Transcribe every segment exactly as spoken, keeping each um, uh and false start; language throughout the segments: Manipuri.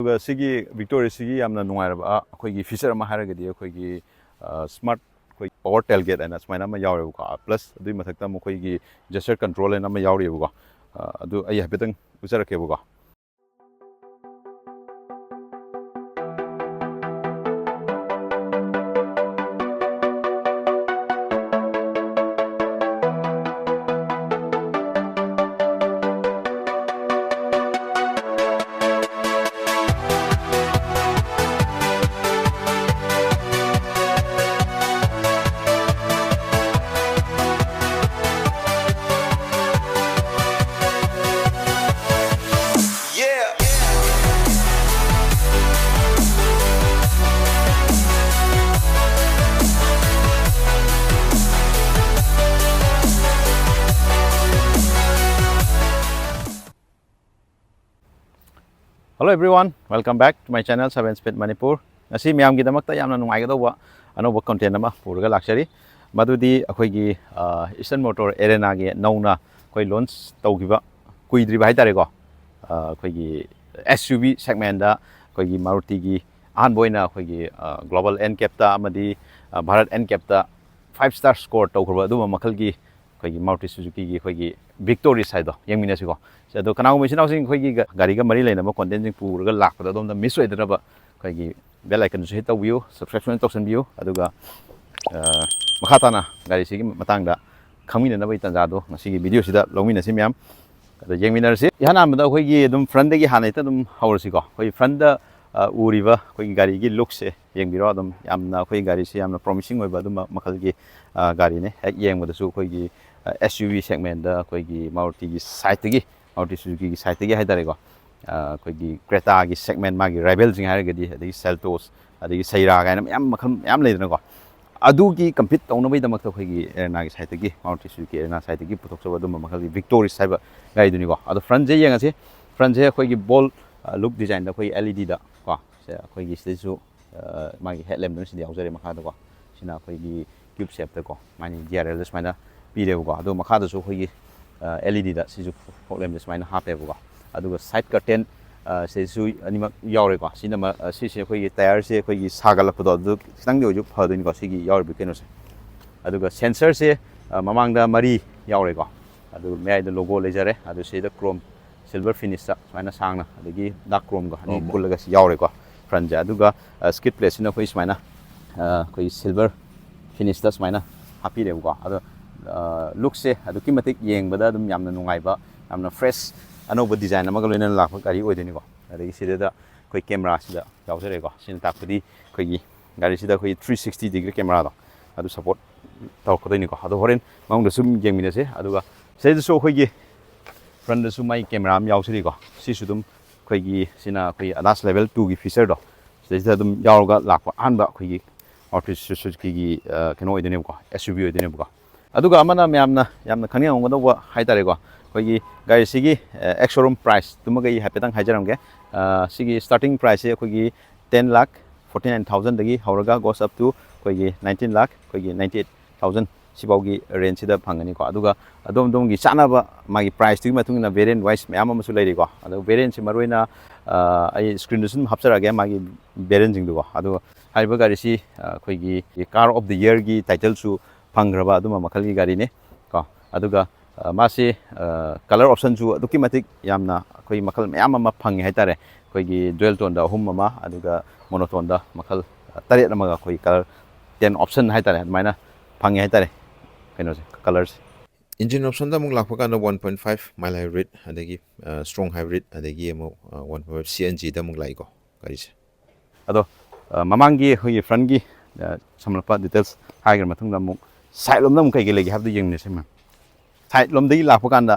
ꯑꯗꯨꯒ ꯁꯤꯒꯤ ꯚꯤꯛꯇꯣꯔꯤꯁꯤꯒꯤ ꯌꯥꯝꯅ ꯅꯨꯡꯉꯥꯏꯔꯕ ꯑꯩꯈꯣꯏꯒꯤ ꯐꯤꯆꯔ ꯑꯃ ꯍꯥꯏꯔꯒꯗꯤ ꯑꯩꯈꯣꯏꯒꯤ ꯁ꯭ꯃꯥꯔꯠ ꯑꯩꯈꯣꯏ ꯄꯋꯔ ꯇꯦꯜꯒꯦꯠ ꯍꯥꯏꯅ ꯁꯨꯃꯥꯏꯅ ꯑꯃ ꯌꯥꯎꯔꯦꯕꯀꯣ, ꯄ꯭ꯂꯁ ꯑꯗꯨꯒꯤ ꯃꯊꯛꯇ ꯑꯃꯨꯛ ꯑꯩꯈꯣꯏꯒꯤ ꯖꯦꯁꯆꯔ ꯀꯟꯇ꯭ꯔꯣꯜ ꯍꯥꯏꯅ ꯑꯃ ꯌꯥꯎꯔꯤꯕꯀꯣ꯫ ꯑꯗꯨ ꯑꯩ ꯍꯥꯏꯐꯦꯠꯇꯪ ꯎꯠꯆꯔꯛꯀꯦꯕꯀꯣ꯫ Hello everyone, welcome back to my channel Seven Speed Manipur. ꯉꯁꯤ ꯃꯌꯥꯝꯒꯤꯗꯃꯛꯇ ꯌꯥꯝꯅ ꯅꯨꯡꯉꯥꯏꯒꯗꯧꯕ ꯑꯅꯧꯕ ꯀꯣꯟꯇꯦꯟ ꯑꯃ ꯄꯨꯔꯒ ꯂꯥꯛꯆꯔꯤ꯫ ꯃꯗꯨꯗꯤ ꯑꯩꯈꯣꯏꯒꯤ ꯏꯁꯇꯔꯟ ꯃꯣꯇꯣꯔ ꯑꯦꯔꯦꯅꯥꯒꯤ ꯅꯧꯅ ꯑꯩꯈꯣꯏ ꯂꯣꯟꯁ ꯇꯧꯈꯤꯕ ꯀꯨꯏꯗ꯭ꯔꯤꯕ ꯍꯥꯏꯇꯥꯔꯦꯀꯣ꯫ ꯑꯩꯈꯣꯏꯒꯤ ꯑꯦꯁ ꯌꯨ ꯚꯤ ꯁꯦꯒꯃꯦꯟꯗ ꯑꯩꯈꯣꯏꯒꯤ ꯃꯥꯔꯨꯇꯤꯒꯤ ꯑꯍꯥꯟꯕ ꯑꯣꯏꯅ ꯑꯩꯈꯣꯏꯒꯤ ꯒ꯭ꯂꯣꯕꯜ ꯑꯦꯟ ꯀꯦꯞꯇ ꯑꯃꯗꯤ ꯚꯥꯔꯠ ꯑꯦꯟ ꯀꯦꯞꯇ ꯐꯥꯏꯚ ꯁ꯭ꯇꯥꯔ ꯁ꯭ꯀꯣꯔ ꯇꯧꯈ꯭ꯔꯕ ꯑꯗꯨꯒꯨꯝꯕ ꯃꯈꯜꯒꯤ ꯑꯩꯈꯣꯏꯒꯤ ꯃꯥꯔꯨꯇꯤ ꯁꯨꯖꯨꯀꯤꯒꯤ ꯑꯩꯈꯣꯏꯒꯤ ꯚꯤꯛꯇꯣꯔꯤꯁ ꯍꯥꯏꯗꯣ ꯌꯦꯡꯃꯤꯟꯅꯁꯤꯀꯣ꯫ ꯑꯗꯣ ꯀꯅꯥꯒꯨꯝꯕ ꯏꯆꯤꯟ ꯏꯅꯥꯎꯁꯤꯡ ꯑꯩꯈꯣꯏꯒꯤ ꯒꯥꯔꯤꯒ ꯃꯔꯤ ꯂꯩꯅꯕ ꯀꯣꯟꯇꯦꯟꯁꯤꯡ ꯄꯨꯔꯒ ꯂꯥꯛꯄꯗ ꯑꯗꯣꯝꯗ ꯃꯤꯁ ꯑꯣꯏꯗꯅꯕ ꯑꯩꯈꯣꯏꯒꯤ ꯕꯦꯜ ꯑꯥꯏꯀꯟꯁꯨ ꯍꯤꯠ ꯇꯧꯕꯤꯌꯨ, ꯁꯕꯁꯀ꯭ꯔꯥꯏꯕꯁꯨ ꯇꯧꯁꯟꯕꯤꯌꯨ꯫ ꯑꯗꯨꯒ ꯃꯈꯥ ꯇꯥꯅ ꯒꯥꯔꯤꯁꯤꯒꯤ ꯃꯇꯥꯡꯗ ꯈꯪꯃꯤꯟꯅꯅꯕꯒꯤ ꯇꯥꯟꯖꯥꯗꯣ ꯉꯁꯤꯒꯤ ꯚꯤꯗꯤꯑꯣꯁꯤꯗ ꯂꯧꯃꯤꯟꯅꯁꯤ ꯃꯌꯥꯝ꯫ ꯑꯗꯣ ꯌꯦꯡꯃꯤꯟꯅꯔꯁꯤ꯫ ꯏꯍꯥꯟ ꯍꯥꯟꯕꯗ ꯑꯩꯈꯣꯏꯒꯤ ꯑꯗꯨꯝ ꯐ꯭ꯔꯟꯗꯒꯤ ꯍꯥꯟꯅ ꯍꯦꯛꯇ ꯑꯗꯨꯝ ꯍꯧꯔꯁꯤꯀꯣ꯫ ꯑꯩꯈꯣꯏ ꯐ꯭ꯔꯟꯗ ꯎꯔꯤꯕ ꯑꯩꯈꯣꯏꯒꯤ ꯒꯥꯔꯤꯒꯤ ꯂꯨꯛꯁꯦ ꯌꯦꯡꯕꯤꯔꯣ꯫ ꯑꯗꯨꯝ ꯌꯥꯝꯅ ꯑꯩꯈꯣꯏ ꯒꯥꯔꯤꯁꯦ ꯌꯥꯝꯅ ꯄ꯭ꯔꯣꯃꯤꯁꯤꯡ ꯑꯣꯏꯕ ꯑꯗꯨꯝꯕ ꯃꯈꯜꯒꯤ ꯒꯥꯔꯤꯅꯦ꯫ ꯍꯦꯛ ꯌꯦꯡꯕꯗꯁꯨ ꯑꯩꯈꯣꯏꯒꯤ ꯑꯦꯁ ꯌꯨ ꯚꯤ ꯁꯦꯒꯃꯦꯟꯗ ꯑꯩꯈꯣꯏꯒꯤ ꯃꯥꯔꯨꯇꯤꯒꯤ ꯁꯥꯏꯠꯇꯒꯤ, ꯃꯥꯔꯨꯇꯤ ꯁꯨꯖꯨꯀꯤꯒꯤ ꯁꯥꯏꯠꯇꯒꯤ ꯍꯥꯏꯇꯥꯔꯦꯀꯣ, ꯑꯩꯈꯣꯏꯒꯤ ꯀ꯭ꯔꯦꯇꯥꯒꯤ ꯁꯦꯒꯃꯦꯟ, ꯃꯥꯒꯤ ꯔꯥꯏꯕꯦꯜꯁꯤꯡ ꯍꯥꯏꯔꯒꯗꯤ, ꯑꯗꯒꯤ ꯁꯦꯜꯇꯣꯁ, ꯑꯗꯒꯤ ꯁꯩꯔꯥ ꯀꯥꯏꯅ ꯃꯌꯥꯝ ꯃꯈꯜ ꯃꯌꯥꯝ ꯂꯩꯗꯅꯀꯣ꯫ ꯑꯗꯨꯒꯤ ꯀꯝꯄꯤꯠ ꯇꯧꯅꯕꯒꯤꯗꯃꯛꯇ ꯑꯩꯈꯣꯏꯒꯤ ꯑꯦꯔꯦꯅꯥꯒꯤ ꯁꯥꯏꯠꯇꯒꯤ, ꯃꯥꯔꯨꯇꯤ ꯁꯨꯖꯨꯀꯤ ꯑꯦꯔꯦꯅꯥ ꯁꯥꯏꯠꯇꯒꯤ ꯄꯨꯊꯣꯛꯆꯕ ꯑꯗꯨꯝꯕ ꯃꯈꯜꯒꯤ ꯚꯤꯛꯇꯣꯔꯤꯁ ꯍꯥꯏꯕ ꯒꯥꯔꯤꯗꯨꯅꯤꯀꯣ꯫ ꯑꯗꯣ ꯐ꯭ꯔꯟꯁꯦ ꯌꯦꯡꯉꯁꯤ꯫ ꯐ꯭ꯔꯟꯁꯦ ꯑꯩꯈꯣꯏꯒꯤ ꯕꯣꯜ ꯂꯨꯛ ꯗꯤꯖꯥꯏꯟꯗ ꯑꯩꯈꯣꯏꯒꯤ ꯑꯦꯜ ꯏ ꯗꯤꯗ ꯀꯣ, ꯁꯦ ꯑꯩꯈꯣꯏꯒꯤ ꯁꯤꯗꯩꯁꯨ ꯃꯥꯒꯤ ꯍꯦꯠ ꯂꯦꯝꯞꯇꯨꯅ ꯁꯤꯗ ꯌꯥꯎꯖꯔꯦ ꯃꯈꯥꯗꯀꯣ꯫ ꯁꯤꯅ ꯑꯩꯈꯣꯏꯒꯤ ꯀ꯭ꯌꯨꯕ ꯁꯦꯞꯇꯀꯣ, ꯃꯥꯒꯤ ꯗꯤ ꯑꯥꯔ ꯑꯦꯜꯗ ꯁꯨꯃꯥꯏꯅ ꯄꯤꯔꯦꯕꯀꯣ꯫ ꯑꯗꯨꯒ ꯃꯈꯥꯗꯁꯨ ꯑꯩꯈꯣꯏꯒꯤ ꯑꯦꯜ ꯏ ꯗꯤꯗ ꯁꯤꯁꯨ ꯐꯣꯛ ꯂꯦꯝꯞꯁꯦ ꯁꯨꯃꯥꯏꯅ ꯍꯥꯞꯄꯦꯕꯀꯣ꯫ ꯑꯗꯨꯒ ꯁꯥꯏꯠ ꯀꯔꯇꯦꯟ ꯁꯤꯁꯨ ꯑꯅꯤꯃꯛ ꯌꯥꯎꯔꯦꯀꯣ꯫ ꯁꯤꯅ ꯁꯤꯁꯦ ꯑꯩꯈꯣꯏꯒꯤ ꯇꯥꯌꯔꯁꯦ ꯑꯩꯈꯣꯏꯒꯤ ꯁꯥꯒꯠꯂꯛꯄꯗꯣ ꯑꯗꯨ ꯈꯤꯇꯪꯗꯤ ꯑꯣꯏꯁꯨ ꯐꯗꯣꯏꯅꯤꯀꯣ, ꯁꯤꯒꯤ ꯌꯥꯎꯔꯤꯕ ꯀꯩꯅꯣꯁꯦ꯫ ꯑꯗꯨꯒ ꯁꯦꯟꯁꯔꯁꯦ ꯃꯃꯥꯡꯗ ꯃꯔꯤ ꯌꯥꯎꯔꯦꯀꯣ꯫ ꯑꯗꯨꯒ ꯃꯌꯥꯏꯗ ꯂꯣꯒꯣ ꯂꯩꯖꯔꯦ꯫ ꯑꯗꯨ ꯁꯤꯗ ꯀ꯭ꯔꯣꯝ ꯁꯤꯜꯚꯔ ꯐꯤꯅꯤꯁꯇ ꯁꯨꯃꯥꯏꯅ ꯁꯥꯡꯅ ꯑꯗꯒꯤ ꯗꯥꯔꯛ ꯀ꯭ꯔꯣꯝꯒ ꯑꯅꯤ ꯄꯨꯜꯂꯒ ꯁꯤ ꯌꯥꯎꯔꯦꯀꯣ꯫ ꯐ꯭ꯔꯟꯁꯦ ꯑꯗꯨꯒ ꯁ꯭ꯀꯤꯠ ꯄ꯭ꯂꯦꯠꯁꯤꯅ ꯑꯩꯈꯣꯏ ꯁꯨꯃꯥꯏꯅ ꯑꯩꯈꯣꯏ ꯁꯤꯜꯚꯔ ꯐꯤꯅꯤꯁꯇ ꯁꯨꯃꯥꯏꯅ ꯍꯥꯞꯄꯤꯔꯦꯕꯀꯣ꯫ ꯑꯗꯣ ꯂꯨꯛꯁꯦ ꯑꯗꯨꯛꯀꯤ ꯃꯇꯤꯛ ꯌꯦꯡꯕꯗ ꯑꯗꯨꯝ ꯌꯥꯝꯅ ꯅꯨꯡꯉꯥꯏꯕ, ꯌꯥꯝꯅ ꯐ꯭ꯔꯦꯁ, ꯑꯅꯧꯕ ꯗꯤꯖꯥꯏꯟ ꯑꯃꯒ ꯂꯣꯏꯅꯅ ꯂꯥꯛꯄ ꯒꯥꯔꯤ ꯑꯣꯏꯗꯣꯏꯅꯤꯀꯣ꯫ ꯑꯗꯒꯤ ꯁꯤꯗꯩꯗ ꯑꯩꯈꯣꯏ ꯀꯦꯃꯦꯔꯥꯁꯤꯗ ꯌꯥꯎꯖꯔꯦꯀꯣ꯫ ꯁꯤꯅ ꯇꯥꯛꯄꯗꯤ ꯑꯩꯈꯣꯏꯒꯤ ꯒꯥꯔꯤꯁꯤꯗ ꯑꯩꯈꯣꯏꯒꯤ ꯊ꯭ꯔꯤ ꯁꯤꯛꯁꯇꯤ ꯗꯤꯒ꯭ꯔꯤ ꯀꯦꯃꯦꯔꯥꯗꯣ ꯑꯗꯨ ꯁꯞꯄꯣꯔꯠ ꯇꯧꯔꯛꯀꯗꯣꯏꯅꯤꯀꯣ꯫ ꯑꯗꯣ ꯍꯣꯔꯦꯟ ꯃꯅꯨꯡꯗ ꯁꯨꯝ ꯌꯦꯡꯃꯤꯟꯅꯁꯦ꯫ ꯑꯗꯨꯒ ꯁꯤꯗꯩꯗꯁꯨ ꯑꯩꯈꯣꯏꯒꯤ ꯐ꯭ꯔꯟꯗꯁꯨ ꯃꯥꯏ ꯀꯦꯃꯦꯔꯥ ꯑꯃ ꯌꯥꯎꯖꯔꯤꯀꯣ꯫ ꯁꯤꯁꯨ ꯑꯗꯨꯝ ꯑꯩꯈꯣꯏꯒꯤ ꯁꯤꯅ ꯑꯩꯈꯣꯏꯒꯤ ꯑꯗꯥꯁ ꯂꯦꯚꯦꯜ ꯇꯨꯒꯤ ꯐꯤꯆꯔꯗꯣ ꯁꯤꯗꯩꯁꯤꯗ ꯑꯗꯨꯝ ꯌꯥꯎꯔꯒ ꯂꯥꯛꯄ ꯑꯍꯥꯟꯕ ꯑꯩꯈꯣꯏꯒꯤ ꯑꯣꯇꯣ ꯁꯨꯖꯨꯀꯤꯒꯤ ꯀꯩꯅꯣ ꯑꯣꯏꯗꯣꯏꯅꯦꯕꯀꯣ, ꯑꯦꯁ ꯌꯨ ꯚꯤ ꯑꯣꯏꯗꯣꯏꯅꯦꯕꯀꯣ꯫ ꯑꯗꯨꯒ ꯑꯃꯅ ꯃꯌꯥꯝꯅ ꯌꯥꯝꯅ ꯈꯪꯅꯤꯡꯉꯝꯒꯗꯧꯕ ꯍꯥꯏꯇꯥꯔꯦꯀꯣ, ꯑꯩꯈꯣꯏꯒꯤ ꯒꯥꯔꯤꯁꯤꯒꯤ ꯑꯦꯛꯁ ꯁꯣꯔꯨꯝ ꯄ꯭ꯔꯥꯏꯁꯇꯨꯃꯒ ꯑꯩ ꯍꯥꯏꯐꯦꯠꯇꯪ ꯍꯥꯏꯖꯔꯝꯒꯦ꯫ ꯁꯤꯒꯤ ꯁ꯭ꯇꯥꯔꯇꯤꯡ ꯄ꯭ꯔꯥꯏꯁꯁꯦ ꯑꯩꯈꯣꯏꯒꯤ ꯇꯦꯟ ꯂꯥꯛ ꯐꯣꯔꯇꯤ ꯅꯥꯏꯟ ꯊꯥꯎꯖꯟꯗꯒꯤ ꯍꯧꯔꯒ ꯒꯣꯁ ꯑꯞ ꯇꯨ ꯑꯩꯈꯣꯏꯒꯤ ꯅꯥꯏꯟꯇꯤꯟ ꯂꯥꯛ ꯑꯩꯈꯣꯏꯒꯤ ꯅꯥꯏꯟꯇꯤ ꯑꯩꯠ ꯊꯥꯎꯖꯟ ꯁꯤꯐꯥꯎꯒꯤ ꯔꯦꯟꯖꯁꯤꯗ ꯐꯪꯒꯅꯤꯀꯣ꯫ ꯑꯗꯨꯒ ꯑꯗꯣꯝ ꯑꯗꯣꯝꯒꯤ ꯆꯥꯅꯕ ꯃꯥꯒꯤ ꯄ꯭ꯔꯥꯏꯁꯇꯨꯒꯤ ꯃꯇꯨꯡ ꯏꯟꯅ ꯚꯦꯔꯤꯌꯦꯟ ꯋꯥꯏꯁ ꯃꯌꯥꯝ ꯑꯃꯁꯨ ꯂꯩꯔꯤꯀꯣ꯫ ꯑꯗꯣ ꯚꯦꯔꯤꯌꯦꯟꯁꯤ ꯃꯔꯨꯑꯣꯏꯅ ꯑꯩ ꯁ꯭ꯀ꯭ꯔꯤꯟꯗꯁꯨ ꯑꯗꯨꯝ ꯍꯥꯞꯆꯔꯛꯑꯒꯦ ꯃꯥꯒꯤ ꯚꯦꯔꯤꯌꯦꯟꯁꯤꯡꯗꯨꯀꯣ꯫ ꯑꯗꯨꯒ ꯍꯥꯏꯔꯤꯕ ꯒꯥꯔꯤꯁꯤ ꯑꯩꯈꯣꯏꯒꯤ ꯀꯥꯔ ꯑꯣꯐ ꯗ ꯌꯔꯒꯤ ꯇꯥꯏꯇꯜꯁꯨ ꯐꯪꯈ꯭ꯔꯕ ꯑꯗꯨꯝꯕ ꯃꯈꯜꯒꯤ ꯒꯥꯔꯤꯅꯤ ꯀꯣ꯫ ꯑꯗꯨꯒ ꯃꯥꯁꯤ ꯀꯂꯔ ꯑꯣꯞꯁꯟꯁꯨ ꯑꯗꯨꯛꯀꯤ ꯃꯇꯤꯛ ꯌꯥꯝꯅ ꯑꯩꯈꯣꯏ ꯃꯈꯜ ꯃꯌꯥꯝ ꯑꯃ ꯐꯪꯉꯦ ꯍꯥꯏꯇꯥꯔꯦ꯫ ꯑꯩꯈꯣꯏꯒꯤ ꯗ꯭ꯋꯦꯜ ꯇꯣꯟꯗ ꯑꯍꯨꯝ ꯑꯃ, ꯑꯗꯨꯒ ꯃꯣꯅꯣꯇꯣꯟꯗ ꯃꯈꯜ ꯇꯔꯦꯠ ꯑꯃꯒ ꯑꯩꯈꯣꯏ ꯀꯂꯔ ꯇꯦꯟ ꯑꯣꯞꯁꯟ ꯍꯥꯏꯇꯥꯔꯦ, ꯑꯗꯨꯃꯥꯏꯅ ꯐꯪꯉꯦ ꯍꯥꯏꯇꯥꯔꯦ꯫ ꯀꯩꯅꯣꯁꯦ, ꯀꯂꯔꯁꯦ꯫ ꯏꯟꯖꯤꯟ ꯑꯣꯞꯁꯟꯗ ꯑꯃꯨꯛ ꯂꯥꯛꯄ ꯀꯥꯟꯗ one point five mile hybrid, ꯑꯗꯒꯤ ꯁ꯭ꯇ꯭ꯔꯣꯡ ꯍꯥꯏꯕ꯭ꯔꯤꯠ, ꯑꯗꯒꯤ ꯑꯃꯨꯛ ꯋꯥꯟ ꯄꯣꯏꯟ ꯐꯥꯏꯚ ꯁꯤ ꯑꯦꯟ ꯖꯤꯗ ꯑꯃꯨꯛ ꯂꯥꯛꯏꯀꯣ ꯒꯥꯔꯤꯁꯦ꯫ ꯑꯗꯣ ꯃꯃꯥꯡꯒꯤ ꯑꯩꯈꯣꯏꯒꯤ ꯐ꯭ꯔꯟꯒꯤ ꯁꯝꯂꯞꯄ ꯗꯤꯇꯦꯜꯁ ꯍꯥꯏꯈ꯭ꯔ ꯃꯇꯨꯡꯗ ꯑꯃꯨꯛ ꯁꯥꯏꯠ ꯂꯣꯝꯗ ꯑꯃꯨꯛ ꯀꯩꯀꯩ ꯂꯩꯒꯦ ꯍꯥꯏꯕꯗꯨ ꯌꯦꯡꯃꯤꯟꯅꯁꯦ ꯃꯌꯥꯝ꯫ ꯁꯥꯏꯠ ꯂꯣꯝꯗꯒꯤ ꯂꯥꯛꯄ ꯀꯥꯟꯗ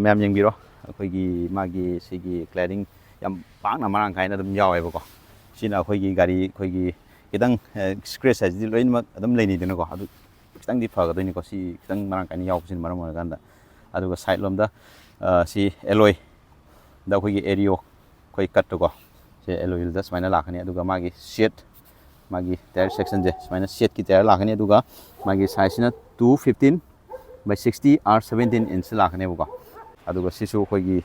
ꯃꯌꯥꯝ ꯌꯦꯡꯕꯤꯔꯣ, ꯑꯩꯈꯣꯏꯒꯤ ꯃꯥꯒꯤ ꯁꯤꯒꯤ ꯀ꯭ꯂꯦꯗꯤꯡ ꯌꯥꯝ ꯄꯥꯛꯅ ꯃꯔꯥꯡ ꯀꯥꯏꯅ ꯑꯗꯨꯝ ꯌꯥꯎꯋꯦꯕꯀꯣ꯫ ꯁꯤꯅ ꯑꯩꯈꯣꯏꯒꯤ ꯒꯥꯔꯤ ꯑꯩꯈꯣꯏꯒꯤ ꯈꯤꯇꯪ ꯁ꯭ꯀ꯭ꯔꯦꯆ ꯍꯥꯏꯁꯤꯗꯤ ꯂꯣꯏꯅꯃꯛ ꯑꯗꯨꯝ ꯂꯩꯅꯩꯗꯅꯀꯣ꯫ ꯑꯗꯨ ꯈꯤꯇꯪꯗꯤ ꯐꯒꯗꯣꯏꯅꯤꯀꯣ꯫ ꯁꯤ ꯈꯤꯇꯪ ꯃꯔꯥꯡ ꯀꯥꯏꯅ ꯌꯥꯎꯕꯁꯤꯅ ꯃꯔꯝ ꯑꯣꯏꯔꯀꯥꯟꯗ꯫ ꯑꯗꯨꯒ ꯁꯥꯏꯠ ꯂꯣꯝꯗ ꯁꯤ ꯑꯦꯂꯣꯏꯗ ꯑꯩꯈꯣꯏꯒꯤ ꯑꯦꯔꯤꯌꯣ ꯑꯩꯈꯣꯏ ꯀꯠꯇꯨꯀꯣ꯫ ꯁꯤ ꯑꯦꯂꯣꯏ ꯋꯤꯜꯗ ꯁꯨꯃꯥꯏꯅ ꯂꯥꯛꯀꯅꯤ꯫ ꯑꯗꯨꯒ ꯃꯥꯒꯤ ꯁꯦꯠ, ꯃꯥꯒꯤ ꯇꯥꯌꯔ ꯁꯦꯛꯁꯟꯁꯦ ꯁꯨꯃꯥꯏꯅ ꯁꯦꯠꯀꯤ ꯇꯥꯌꯔ ꯂꯥꯛꯀꯅꯤ꯫ ꯑꯗꯨꯒ ꯃꯥꯒꯤ ꯁꯥꯏꯖꯁꯤꯅ ꯇꯨ ꯐꯤꯐꯇꯤꯟ ꯕꯥꯏ ꯁꯤꯛꯁꯇꯤ ꯑꯥꯔ ꯁꯕꯦꯟꯇꯤꯟ ꯏꯟꯆ ꯂꯥꯛꯀꯅꯦꯕꯀꯣ꯫ ꯑꯗꯨꯒ ꯁꯤꯁꯨ ꯑꯩꯈꯣꯏꯒꯤ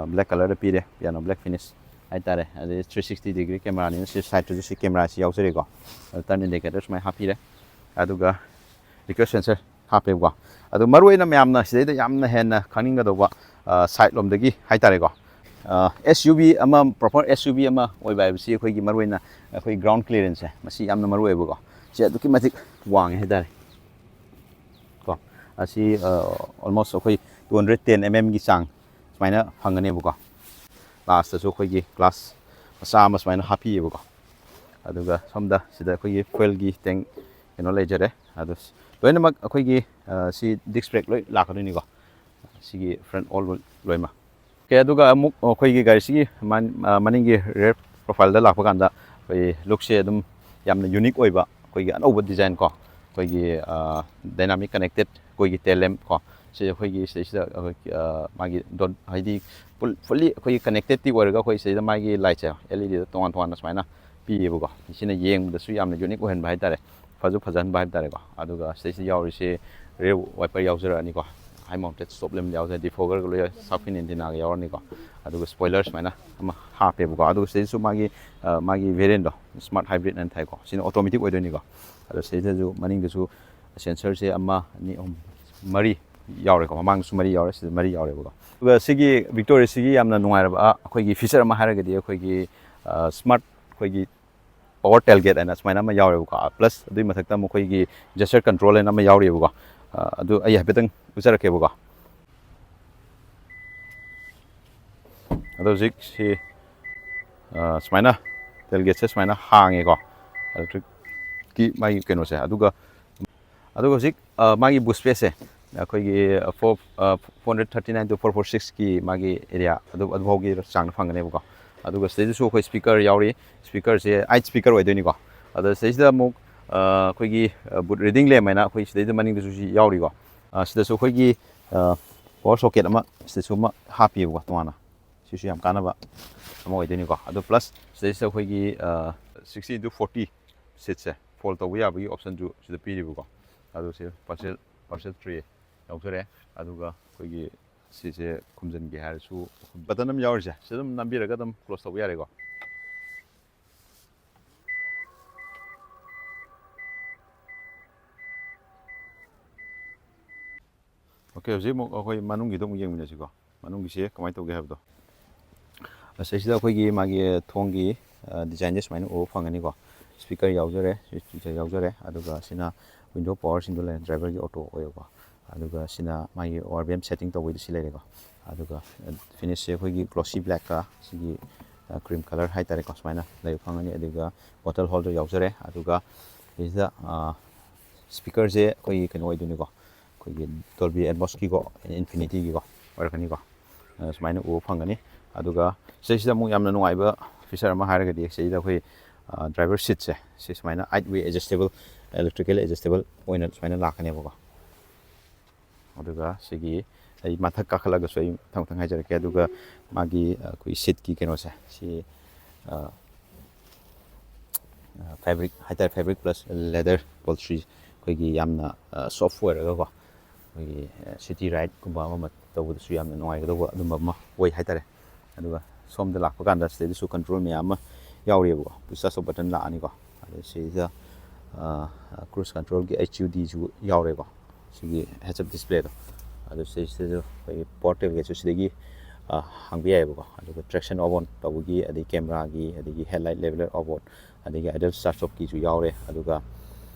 ꯕ꯭ꯂꯦꯛ ꯀꯂꯔꯗ ꯄꯤꯔꯦ, ꯄꯤꯌꯥꯅꯣ ꯕ꯭ꯂꯦꯛ ꯐꯤꯅꯤꯁ ꯍꯥꯏꯇꯥꯔꯦ꯫ ꯑꯗꯩ ꯊ꯭ꯔꯤ ꯁꯤꯛꯁꯇꯤ ꯗꯤꯒ꯭ꯔꯤ ꯀꯦꯃꯦꯔꯥꯅꯤꯅ ꯁꯤ ꯁꯥꯏꯠꯇꯁꯨ ꯁꯤ ꯀꯦꯃꯦꯔꯥꯁꯤ ꯌꯥꯎꯖꯔꯤꯀꯣ꯫ ꯑꯗꯨ ꯇꯔꯟ ꯏꯟꯗꯤꯀꯦꯇꯔ ꯁꯨꯃꯥꯏꯅ ꯍꯥꯞꯄꯤꯔꯦ꯫ ꯑꯗꯨꯒ ꯔꯤꯀ꯭ꯋꯦꯁ ꯁꯦꯟꯁꯔ ꯍꯥꯞꯄꯦꯕꯀꯣ꯫ ꯑꯗꯨ ꯃꯔꯨꯑꯣꯏꯅ ꯃꯌꯥꯝꯅ ꯁꯤꯗꯩꯗ ꯌꯥꯝꯅ ꯍꯦꯟꯅ ꯈꯪꯅꯤꯡꯒꯗꯧꯕ ꯁꯥꯏꯠ ꯂꯣꯝꯗꯒꯤ ꯍꯥꯏꯇꯥꯔꯦꯀꯣ, ꯑꯦꯁ ꯌꯨ ꯚꯤ ꯑꯃ, ꯄ꯭ꯔꯣꯄꯔ ꯑꯦꯁ ꯌꯨ ꯚꯤ ꯑꯃ ꯑꯣꯏꯕ ꯍꯥꯏꯕꯁꯤ ꯑꯩꯈꯣꯏꯒꯤ ꯃꯔꯨꯑꯣꯏꯅ ꯑꯩꯈꯣꯏ ꯒ꯭ꯔꯥꯎꯟ ꯀ꯭ꯂꯤꯌꯔꯦꯟꯁꯁꯦ ꯃꯁꯤ ꯌꯥꯝꯅ ꯃꯔꯨ ꯑꯣꯏꯕꯀꯣ꯫ ꯁꯤ ꯑꯗꯨꯛꯀꯤ ꯃꯇꯤꯛ ꯋꯥꯡꯉꯦ ꯍꯥꯏꯇꯥꯔꯦ ꯀꯣ꯫ ꯑꯁꯤ ꯑꯣꯜꯃꯣꯁ ꯑꯩꯈꯣꯏ ꯇꯨ ꯍꯟꯗ꯭ꯔꯦꯠ ꯇꯦꯟ ꯑꯦꯝ ꯑꯦꯝꯒꯤ ꯆꯥꯡ ꯁꯨꯃꯥꯏꯅ ꯐꯪꯒꯅꯦꯕꯀꯣ꯫ ꯂꯥꯁꯇꯁꯨ ꯑꯩꯈꯣꯏꯒꯤ ꯒ꯭ꯂꯥꯁ ꯃꯆꯥ ꯑꯃ ꯁꯨꯃꯥꯏꯅ ꯍꯥꯞꯄꯤꯌꯦꯕꯀꯣ꯫ ꯑꯗꯨꯒ ꯁꯣꯝꯗ ꯁꯤꯗ ꯑꯩꯈꯣꯏꯒꯤ ꯐ꯭ꯌꯨꯋꯦꯜꯒꯤ ꯇꯦꯡ ꯀꯩꯅꯣ ꯂꯩꯖꯔꯦ꯫ ꯑꯗꯨ ꯂꯣꯏꯅꯃꯛ ꯑꯩꯈꯣꯏꯒꯤ ꯁꯤ ꯗꯤꯁꯛ ꯕ꯭ꯔꯦꯛ ꯂꯣꯏ ꯂꯥꯛꯀꯗꯣꯏꯅꯤꯀꯣ꯫ ꯁꯤꯒꯤ ꯐ꯭ꯔꯟ ꯑꯣꯜ ꯂꯣꯏꯅꯃꯛ꯫ ꯑꯣꯀꯦ, ꯑꯗꯨꯒ ꯑꯃꯨꯛ ꯑꯩꯈꯣꯏꯒꯤ ꯒꯥꯔꯤꯁꯤꯒꯤ ꯃꯅꯤꯡꯒꯤ ꯔꯤꯌꯔ ꯄ꯭ꯔꯣꯐꯥꯏꯜꯗ ꯂꯥꯛꯄ ꯀꯥꯟꯗ ꯑꯩꯈꯣꯏ ꯂꯨꯛꯁꯦ ꯑꯗꯨꯝ ꯌꯥꯝꯅ ꯌꯨꯅꯤꯛ ꯑꯣꯏꯕ, ꯑꯩꯈꯣꯏꯒꯤ ꯑꯅꯧꯕ ꯗꯤꯖꯥꯏꯟ ꯀꯣ, ꯑꯩꯈꯣꯏꯒꯤ ꯗꯥꯏꯅꯥꯃꯤꯛ ꯀꯅꯦꯛꯇꯦꯠ ꯑꯩꯈꯣꯏꯒꯤ ꯇꯦꯜ ꯂꯦꯝꯞ ꯀꯣ꯫ ꯁꯤ ꯑꯩꯈꯣꯏꯒꯤ ꯁꯤꯗꯩꯁꯤꯗ ꯑꯩꯈꯣꯏ ꯃꯥꯒꯤ ꯗꯣꯠ ꯍꯥꯏꯗꯤ ꯐꯨꯜꯂꯤ ꯑꯩꯈꯣꯏꯒꯤ ꯀꯅꯦꯛꯇꯦꯠꯇꯤ ꯑꯣꯏꯔꯒ ꯑꯩꯈꯣꯏ ꯁꯤꯗꯩꯗ ꯃꯥꯒꯤ ꯂꯥꯏꯠꯁꯦ ꯑꯦꯜ ꯏ ꯗꯤꯗ ꯇꯣꯉꯥꯟ ꯇꯣꯉꯥꯟꯅ ꯁꯨꯃꯥꯏꯅ ꯄꯤꯌꯦꯕꯀꯣ꯫ ꯁꯤꯅ ꯌꯦꯡꯕꯗꯁꯨ ꯌꯥꯝꯅ ꯌꯨꯅꯤꯛ ꯑꯣꯏꯍꯟꯕ ꯍꯥꯏꯇꯥꯔꯦ, ꯐꯖꯁꯨ ꯐꯖꯍꯟꯕ ꯍꯥꯏꯕ ꯇꯥꯔꯦꯀꯣ꯫ ꯑꯗꯨꯒ ꯁꯤꯗꯩꯁꯤꯗ ꯌꯥꯎꯔꯤꯁꯦ ꯔꯤꯌꯔ ꯋꯥꯏꯄꯔ ꯌꯥꯎꯖꯔꯛꯑꯅꯤꯀꯣ꯫ ꯍꯥꯏ ꯃꯥꯎꯟꯇꯦꯠ ꯁ꯭ꯇꯣꯞ ꯂꯦꯝꯞ ꯌꯥꯎꯖꯔꯦ, ꯗꯤꯐꯣꯒꯔꯒ ꯂꯣꯏ ꯁꯥꯔꯛ ꯐꯤꯟ ꯑꯦꯟꯇꯤꯅꯥꯒ ꯌꯥꯎꯔꯅꯤꯀꯣ꯫ ꯑꯗꯨꯒ ꯁ꯭ꯄꯣꯏꯂꯔ ꯁꯨꯃꯥꯏꯅ ꯑꯃ ꯍꯥꯞꯄꯦꯕꯀꯣ꯫ ꯑꯗꯨꯒ ꯁꯤꯗꯩꯁꯤꯁꯨ ꯃꯥꯒꯤ ꯃꯥꯒꯤ ꯚꯦꯔꯤꯌꯦꯟꯗꯣ, ꯁ꯭ꯃꯥꯔꯠ ꯍꯥꯏꯕ꯭ꯔꯤꯠ ꯍꯥꯏꯅ ꯊꯥꯏꯀꯣ꯫ ꯁꯤꯅ ꯑꯣꯇꯣꯃꯦꯇꯤꯛ ꯑꯣꯏꯗꯣꯏꯅꯤꯀꯣ꯫ ꯑꯗꯣ ꯁꯤꯗꯩꯁꯤꯗꯁꯨ ꯃꯅꯤꯡꯗꯁꯨ ꯁꯦꯟꯁꯔꯁꯦ ꯑꯃ, ꯑꯅꯤ, ꯑꯍꯨꯝ, ꯃꯔꯤ ꯌꯥꯎꯔꯦꯀꯣ꯫ ꯃꯃꯥꯡꯗꯁꯨ ꯃꯔꯤ ꯌꯥꯎꯔꯦ, ꯁꯤꯗ ꯃꯔꯤ ꯌꯥꯎꯔꯦꯕꯀꯣ꯫ ꯑꯗꯨꯒ ꯁꯤꯒꯤ ꯚꯤꯛꯇꯣꯔꯤꯌꯥꯁꯤꯒꯤ ꯌꯥꯝꯅ ꯅꯨꯡꯉꯥꯏꯔꯕ ꯑꯩꯈꯣꯏꯒꯤ ꯐꯤꯆꯔ ꯑꯃ ꯍꯥꯏꯔꯒꯗꯤ ꯑꯩꯈꯣꯏꯒꯤ ꯁ꯭ꯃꯥꯔꯠ ꯑꯩꯈꯣꯏꯒꯤ ꯄꯋꯥꯔ ꯇꯦꯜꯒꯦꯠ ꯍꯥꯏꯅ ꯁꯨꯃꯥꯏꯅ ꯑꯃ ꯌꯥꯎꯔꯦꯕꯀꯣ꯫ ꯄ꯭ꯂꯁ ꯑꯗꯨꯒꯤ ꯃꯊꯛꯇ ꯑꯃꯨꯛ ꯑꯩꯈꯣꯏꯒꯤ ꯖꯦꯁꯆꯔ ꯀꯟꯇ꯭ꯔꯣꯜ ꯍꯥꯏꯅ ꯑꯃ ꯌꯥꯎꯔꯤꯕꯀꯣ꯫ ꯑꯗꯨ ꯑꯩ ꯍꯥꯏꯐꯦꯠꯇꯪ ꯎꯠꯆꯔꯛꯀꯦꯕꯀꯣ꯫ ꯑꯗꯣ ꯍꯧꯖꯤꯛ ꯁꯤ ꯁꯨꯃꯥꯏꯅ ꯇꯦꯜꯒꯦꯠꯁꯦ ꯁꯨꯃꯥꯏꯅ ꯍꯥꯡꯉꯦꯀꯣ, ꯏꯂꯦꯛꯇ꯭ꯔꯤꯛꯀꯤ ꯃꯥꯒꯤ ꯀꯩꯅꯣꯁꯦ꯫ ꯑꯗꯨꯒ ꯑꯗꯨꯒ ꯍꯧꯖꯤꯛ ꯃꯥꯒꯤ ꯕꯨꯠ ꯁ꯭ꯄꯦꯁꯁꯦ ꯑꯩꯈꯣꯏꯒꯤ four four hundred thirty nine two four four ꯁꯤꯛꯁꯀꯤ ꯃꯥꯒꯤ ꯑꯦꯔꯤꯌꯥ ꯑꯗꯨ ꯑꯗꯨꯐꯥꯎꯒꯤ ꯆꯥꯡꯗ ꯐꯪꯒꯅꯦꯕꯀꯣ꯫ ꯑꯗꯨꯒ ꯁꯤꯗꯩꯗꯁꯨ ꯑꯩꯈꯣꯏ ꯁ꯭ꯄꯤꯀꯔ ꯌꯥꯎꯔꯤ꯫ ꯁ꯭ꯄꯤꯀꯔꯁꯦ ꯑꯩꯠ ꯁ꯭ꯄꯤꯀꯔ ꯑꯣꯏꯗꯣꯏꯅꯤꯀꯣ꯫ ꯑꯗ ꯁꯤꯗꯩꯁꯤꯗ ꯑꯃꯨꯛ ꯑꯩꯈꯣꯏꯒꯤ ꯕꯨꯠ ꯔꯤꯗꯤꯡ ꯂꯦꯝꯞ ꯍꯥꯏꯅ ꯑꯩꯈꯣꯏ ꯁꯤꯗꯩꯗ ꯃꯅꯤꯡꯗꯁꯨ ꯁꯤ ꯌꯥꯎꯔꯤꯀꯣ꯫ ꯁꯤꯗꯁꯨ ꯑꯩꯈꯣꯏꯒꯤ ꯄꯋꯥꯔ ꯁꯣꯀꯦꯠ ꯑꯃ ꯁꯤꯗꯁꯨ ꯑꯃ ꯍꯥꯞꯄꯤꯌꯦꯕꯀꯣ ꯇꯣꯉꯥꯟꯅ꯫ ꯁꯤꯁꯨ ꯌꯥꯝ ꯀꯥꯟꯅꯕ ꯑꯃ ꯑꯣꯏꯗꯣꯏꯅꯤꯀꯣ꯫ ꯑꯗꯨ ꯄ꯭ꯂꯁ ꯁꯤꯗꯩꯁꯤꯗ ꯑꯩꯈꯣꯏꯒꯤ ꯁꯤꯛꯁꯇꯤ ꯏꯟꯇꯨ ꯐꯣꯔꯇꯤ ꯁꯤꯠꯁꯦ ꯐꯣꯜ ꯇꯧꯕ ꯌꯥꯕꯒꯤ ꯑꯣꯞꯁꯟꯁꯨ ꯁꯤꯗ ꯄꯤꯔꯤꯕꯀꯣ꯫ ꯑꯗꯨ ꯁꯤ ꯄꯥꯔꯁꯦꯜ ꯄꯥꯔꯁꯦꯜ ꯇ꯭ꯔꯦ ꯌꯥꯎꯖꯔꯦ꯫ ꯑꯗꯨꯒ ꯑꯩꯈꯣꯏꯒꯤ ꯁꯤꯁꯦ ꯈꯨꯝꯖꯤꯟꯒꯦ ꯍꯥꯏꯔꯁꯨ ꯕꯇꯟ ꯑꯃ ꯌꯥꯎꯔꯤꯁꯦ, ꯁꯤ ꯑꯗꯨꯝ ꯅꯝꯕꯤꯔꯒ ꯑꯗꯨꯝ ꯀ꯭ꯂꯣꯁ ꯇꯧꯕ ꯌꯥꯔꯦꯀꯣ꯫ ꯑꯣꯀꯦ, ꯍꯧꯖꯤꯛ ꯑꯃꯨꯛ ꯑꯩꯈꯣꯏ ꯃꯅꯨꯡꯒꯤꯗꯣ ꯑꯃꯨꯛ ꯌꯦꯡꯃꯤꯟꯅꯁꯤꯀꯣ꯫ ꯃꯅꯨꯡꯒꯤꯁꯦ ꯀꯃꯥꯏꯅ ꯇꯧꯒꯦ ꯍꯥꯏꯕꯗꯣ꯫ ꯑꯁꯤꯁꯤꯗ ꯑꯩꯈꯣꯏꯒꯤ ꯃꯥꯒꯤ ꯊꯣꯡꯒꯤ, ꯑ, ꯗꯤꯖꯥꯏꯟꯁꯦ ꯁꯨꯃꯥꯏꯅ ꯎꯕ ꯐꯪꯒꯅꯤꯀꯣ꯫ ꯁ꯭ꯄꯤꯀꯔ ꯌꯥꯎꯖꯔꯦ, ꯁ꯭ꯄꯤꯀꯔ ꯌꯥꯎꯖꯔꯦ, ꯑꯗꯨꯒ ꯁꯤꯅ ꯋꯤꯟꯗꯣ ꯄꯋꯥꯔ ꯁꯤꯡꯗꯣ ꯂꯩꯔꯦ, ꯗ꯭ꯔꯥꯏꯚꯔꯒꯤ ꯑꯣꯇꯣ ꯑꯣꯏꯌꯦꯀꯣ꯫ ꯑꯗꯨꯒ ꯁꯤꯅ ꯃꯥꯒꯤ ꯑꯥꯔ ꯕꯤ ꯑꯦꯝ ꯁꯦꯠꯇꯤꯡ ꯇꯧꯕꯩꯗꯣ ꯁꯤ ꯂꯩꯔꯦꯀꯣ꯫ ꯑꯗꯨꯒ, ꯑ, ꯐꯤꯅꯤꯁꯁꯦ ꯑꯩꯈꯣꯏꯒꯤ ꯒ꯭ꯂꯣꯁꯤ ꯕ꯭ꯂꯦꯛꯀ ꯁꯤꯒꯤ, ꯑ, ꯀ꯭ꯔꯤꯝ ꯀꯂꯔ ꯍꯥꯏꯇꯥꯔꯦꯀꯣ, ꯁꯨꯃꯥꯏꯅ ꯂꯩꯕ ꯐꯪꯒꯅꯤ꯫ ꯑꯗꯨꯒ ꯕꯣꯇꯜ ꯍꯣꯜꯗꯔ ꯌꯥꯎꯖꯔꯦ꯫ ꯑꯗꯨꯒ ꯁꯤꯁꯤꯗ, ꯑ, ꯁ꯭ꯄꯤꯀꯔꯁꯦ ꯑꯩꯈꯣꯏꯒꯤ ꯀꯩꯅꯣ ꯑꯣꯏꯗꯣꯏꯅꯤꯀꯣ, ꯑꯩꯈꯣꯏꯒꯤ ꯗꯣꯜꯕꯤ ꯑꯦꯠꯃꯣꯁꯀꯤꯀꯣ, ꯏꯟꯐꯤꯅꯤꯇꯤꯒꯤꯀꯣ ꯑꯣꯏꯔꯛꯀꯅꯤꯀꯣ꯫ ꯑ, ꯁꯨꯃꯥꯏꯅ ꯎꯕ ꯐꯪꯒꯅꯤ꯫ ꯑꯗꯨꯒ ꯁꯤꯗꯩꯁꯤꯗ ꯑꯃꯨꯛ ꯌꯥꯝꯅ ꯅꯨꯡꯉꯥꯏꯕ ꯐꯤꯆꯔ ꯑꯃ ꯍꯥꯏꯔꯒꯗꯤ ꯁꯤꯗꯩꯗ ꯑꯩꯈꯣꯏ, ꯑ, ꯗ꯭ꯔꯥꯏꯚꯔ ꯁꯤꯠꯁꯦ ꯁꯤ ꯁꯨꯃꯥꯏꯅ ꯑꯥꯏꯠ ꯋꯦ ꯑꯦꯗꯖꯁꯇꯦꯕꯜ, ꯏꯂꯦꯛꯇ꯭ꯔꯤꯀꯦꯜ ꯑꯦꯗꯖꯁꯇꯦꯕꯜ ꯑꯣꯏꯅ ꯁꯨꯃꯥꯏꯅ ꯂꯥꯛꯀꯅꯦꯕꯀꯣ꯫ ꯑꯗꯨꯒ ꯁꯤꯒꯤ ꯑꯩ ꯃꯊꯛ ꯀꯥꯈꯠꯂꯒꯁꯨ ꯑꯩ ꯃꯊꯪ ꯃꯊꯪ ꯍꯥꯏꯖꯔꯛꯀꯦ꯫ ꯑꯗꯨꯒ ꯃꯥꯒꯤ, ꯑ, ꯑꯩꯈꯣꯏ ꯁꯤꯠꯀꯤ ꯀꯩꯅꯣꯁꯦ ꯁꯤ, ꯑ, ꯑ, ꯐꯦꯕ꯭ꯔꯤꯛ ꯍꯥꯏꯇꯥꯔꯦ, ꯐꯦꯕ꯭ꯔꯤꯛ ꯄ꯭ꯂꯁ ꯂꯦꯗꯔ ꯄꯣꯜꯇ꯭ꯔꯤ ꯑꯩꯈꯣꯏꯒꯤ ꯌꯥꯝꯅ, ꯑ, ꯁꯣꯐ ꯑꯣꯏꯔꯒꯀꯣ, ꯑꯩꯈꯣꯏꯒꯤ, ꯑ, ꯁꯤꯇꯤ ꯔꯥꯏꯗꯀꯨꯝꯕ ꯑꯃ ꯑꯃ ꯇꯧꯕꯗꯁꯨ ꯌꯥꯝꯅ ꯅꯨꯡꯉꯥꯏꯒꯗꯧꯕ ꯑꯗꯨꯝꯕ ꯑꯃ ꯑꯣꯏ ꯍꯥꯏꯇꯥꯔꯦ꯫ ꯑꯗꯨꯒ ꯁꯣꯝꯗ ꯂꯥꯛꯄ ꯀꯥꯟꯗ ꯁꯤꯗꯩꯗꯁꯨ ꯀꯟꯇ꯭ꯔꯣꯜ ꯃꯌꯥꯝ ꯑꯃ ꯌꯥꯎꯔꯤꯑꯕꯀꯣ, ꯄꯨꯁ ꯁ꯭ꯇꯥꯔꯠ ꯁ꯭ꯇꯣꯞ ꯕꯇꯟ ꯂꯥꯛꯑꯅꯤꯀꯣ꯫ ꯑꯗꯨ ꯁꯤꯗꯩꯁꯤꯗ, ꯑ, ꯀ꯭ꯔꯨꯖ ꯀꯟꯇ꯭ꯔꯣꯜꯒꯤ ꯑꯩꯆ ꯌꯨ ꯗꯤꯁꯨ ꯌꯥꯎꯔꯦꯀꯣ, ꯁꯤꯒꯤ ꯍꯦꯗꯁ ꯑꯞ ꯗꯤꯁꯄ꯭ꯂꯦꯗꯣ꯫ ꯑꯗꯨ ꯁꯤꯗꯩꯁꯤꯗꯁꯨ ꯑꯩꯈꯣꯏꯒꯤ ꯄꯣꯔꯠ ꯇꯦꯕ꯭ꯂꯦꯠꯁꯨ ꯁꯤꯗꯒꯤ, ꯑ, ꯍꯥꯡꯕ ꯌꯥꯏꯑꯕꯀꯣ꯫ ꯑꯗꯨꯒ ꯇ꯭ꯔꯦꯛꯁꯟ ꯑꯣꯞ ꯑꯣꯟ ꯇꯧꯕꯒꯤ, ꯑꯗꯩ ꯀꯦꯃꯦꯔꯥꯒꯤ, ꯑꯗꯒꯤ ꯍꯦꯗꯂꯥꯏꯠ ꯂꯦꯕꯦꯂꯔ ꯑꯣꯞ ꯑꯣꯟ, ꯑꯗꯒꯤ ꯑꯥꯏꯗꯜ ꯁ꯭ꯇꯥꯔꯠ ꯁ꯭ꯇꯣꯞꯀꯤꯁꯨ ꯌꯥꯎꯔꯦ꯫ ꯑꯗꯨꯒ,